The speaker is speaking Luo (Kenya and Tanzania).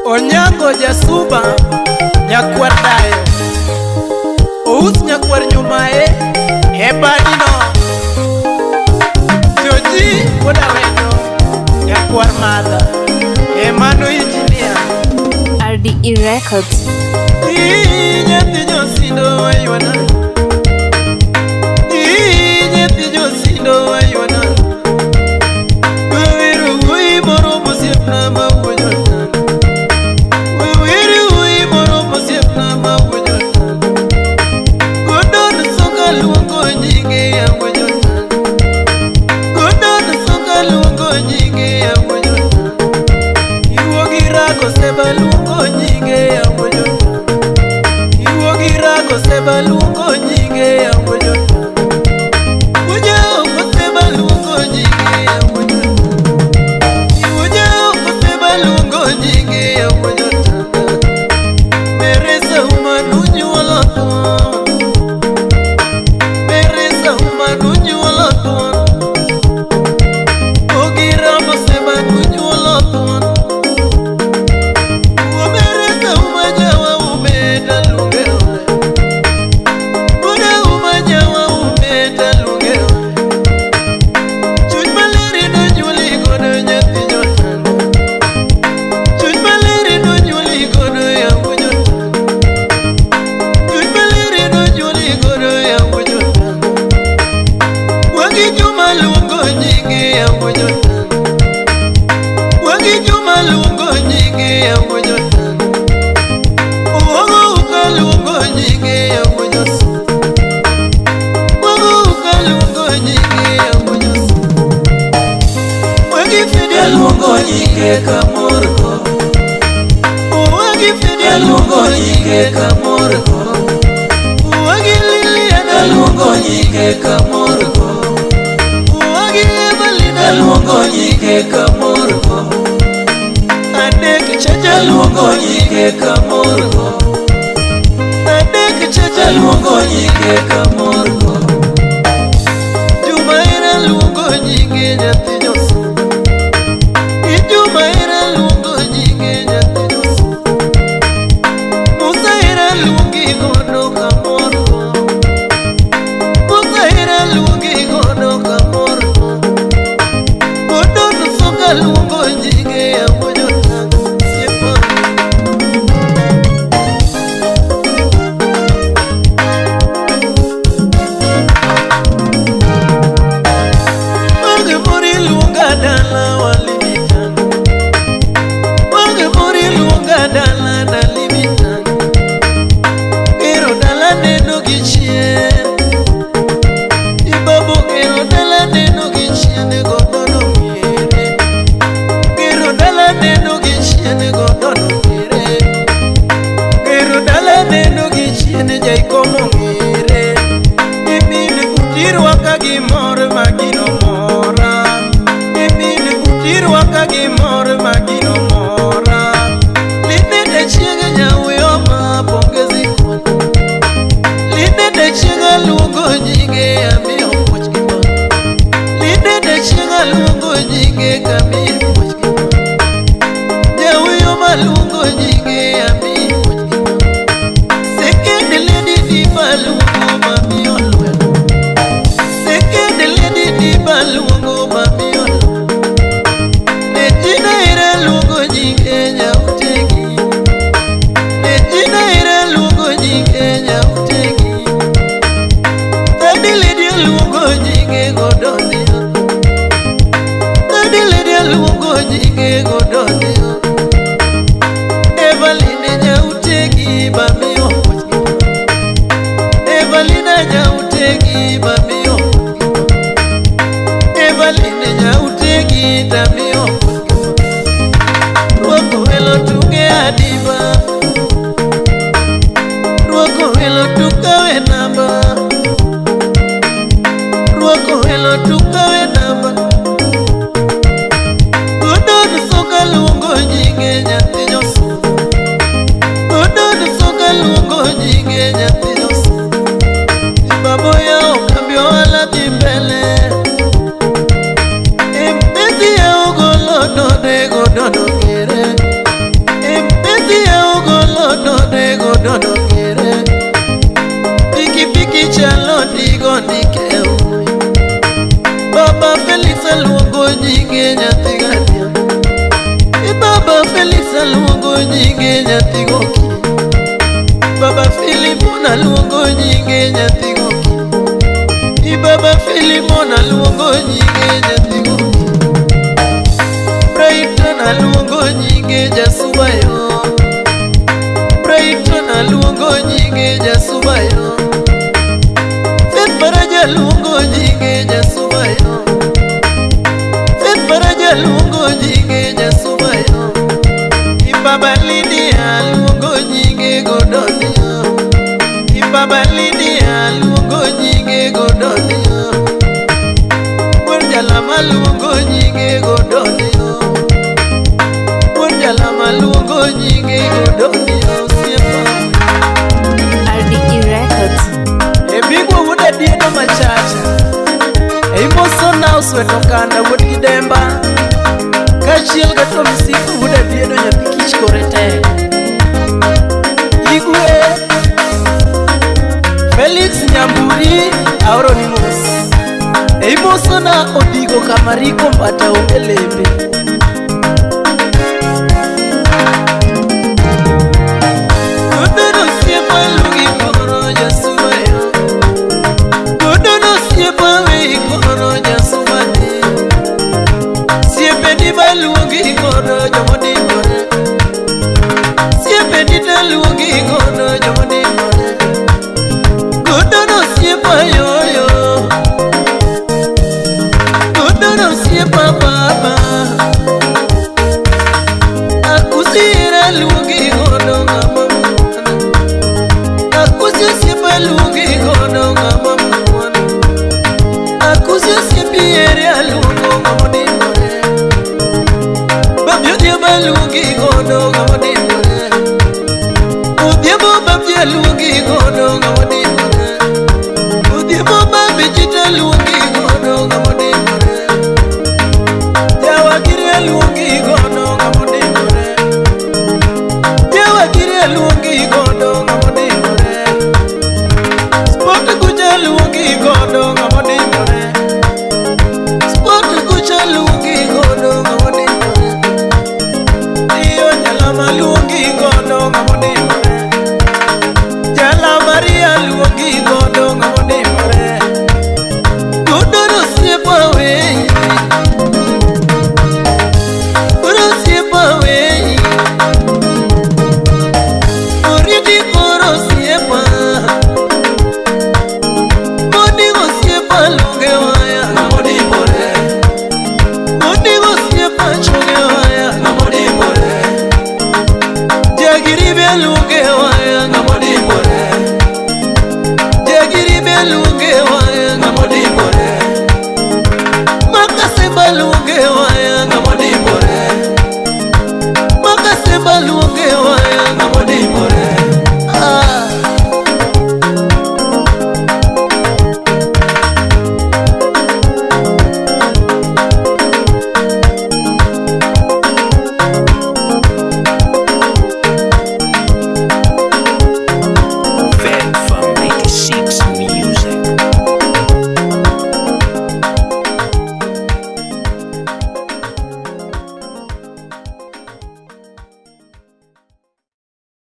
Onyango Jasuba nyakwar dayo. Ous nyakwar nyumae e badino. Joji wuod Awendo nyakwar madha. Emano engineer. RDE Records. Ii nyathi Josindo waywana. Ii nyathi Josindo waywana. Wawero wuoyi moro mosiepna ma wuo jotanga. Wawero wuoyi moro mosiepna ma wuo jotanga. Godon soka luongo nyinge ya wuo jotanga. Godon soka luongo nyinge ya wuo jotanga. Iwuogi rago seba luongo nyinge ya wuo jotanga. Iwuogi rago seba luongo nyinge ya wuo jotanga. Wuoja oko seba luongo nyinge ya wuo jotanga. Wuoja oko seba luongo nyinge ya wuo jotanga. Meresa uma nunyuolo thuon. Meresa uma nunyuolo thuon. Ogira moseba nunyuolo thuon. Meresa uma jawa umeta luonge ole. Wuoda uma jawa umeta luonge ole. Chuny maler nonyuoli godo nyathi jotanga. Chuny maler nonyuoli godo yawu jotanga. Chuny maler nonyuoli godo yawu jotanga. Wagi Juma luongo nyinge yawu jotanga. Wagi Juma luongo nyinge yawu jotanga. Owogo uka luongo nyinge yawu jotanga. Owogo uka luongo nyinge yawu jotanga. Wagi Fede luongo nyinge kamorgo. Wagi Fede luongo nyinge kamorgo. Wagi Liliana luongo nyinge kamorgo. Wagi Evelina luongo nyinge kamorgo. Adek chacha luongo nyinge kamorgo. Adek chacha luongo nyinge kamorgo. Juma era luongo nyinge nyathi Joseph. Juma era luongo nyinge nyathi Joseph. Musa era luongi godo kamorgo. Musa era luongi godo kamorgo. Godo soka luongo nyinge ya wuo jotanga. Siepo. Wage mori luonga dala walimitanga. Wage mori luonga dala nalimitanga. Gero dala neno gi chien. Ibabu gero dala neno gi chien godo nong'ere. Gero dala neno gi chien godo nong'ere. Gero dala neno gi chien jaikomo ng'ere. Imin kutirwaka gi mor ma gino mora. Imin kutirwaka gi mor ma gino mora. Linende chieng' nyawuyo ma pongezi kuonde. Linende chieng' aluongo nyinge amiyo puoch gi mor. Linende chieng' aluongo nyinge kamiyo puoch gi mor. Nyawuyo maluongo nyinge amiyo puoch gi mor. Second lady di maluongo mamiyo lwedo. Second lady di maluongo mamiyo lwedo. Regina era luongo nyinge nyautegi. Regina era luongo nyinge nyautegi. Third lady luongo nyinge godonio. Third lady luongo nyinge godonio. Evelyn nyautegi mamiyo puoch gi mor. Evelina nyautegi mamiyo puoch gi mor. Evelyn nyautegi tamiyo puoch gi mor. Rwako welo tuge adiba. Rwako welo tukawe namba. Rwako welo tukawe namba. Godon soka luongo nyinge nyathi Joseph. Godon soka luongo nyinge nyathi Joseph. Babo yao kambi ohala dhi mbele. Mpesi yao nyinge nyathi gadia. Baba Felix aluongo nyinge nyathi goki. Baba Filimon aluongo nyinge nyathi goki. Baba Filimon aluongo nyinge nyathi goki. Brighton aluongo nyinge jasubayo. Brighton aluongo nyinge jasubayo. Faith Faraja aluongo nyinge jasubayo. Faith Faraja aluongo nyinge jasubayo. Baba Lydia aluongo nyinge godonio. Baba Lydia aluongo nyinge godonio. Wuod Jalama aluongo nyinge godonio. Wuod Jalama aluongo nyinge godonio. Osiepa. RDE Records. Ebigwa wuod Adieno machacha. Eimosona osweto kanda wuod Gidemba. Kaachiel gi Tom Siku wuod Adieno nyathi kich kore tek. Igwe Felix Nyamburi aoroni mos. Eimosona odigo kamariko mbata onge lembe. Godono osiepa luongi koro jasubayo. Godono osiepa weyi koro jasubane. Siepeni baluongi godo jomodimbore. Siepeni taluongi godo jomodimbore. Godono osiepa yoyo. Godono osiepa baba. Akusira luongi godo ng'ama muona. Akusi osiepa luongi godo ng'ama muona. Akusi osiepi ere aluongo ng'ama odimbore. Babi odhiambo aluongi godo ng'ama odimbore. Odhiambo babi aluongi godo ng'ama odimbore. Odhiambo babi chita aluongi godo.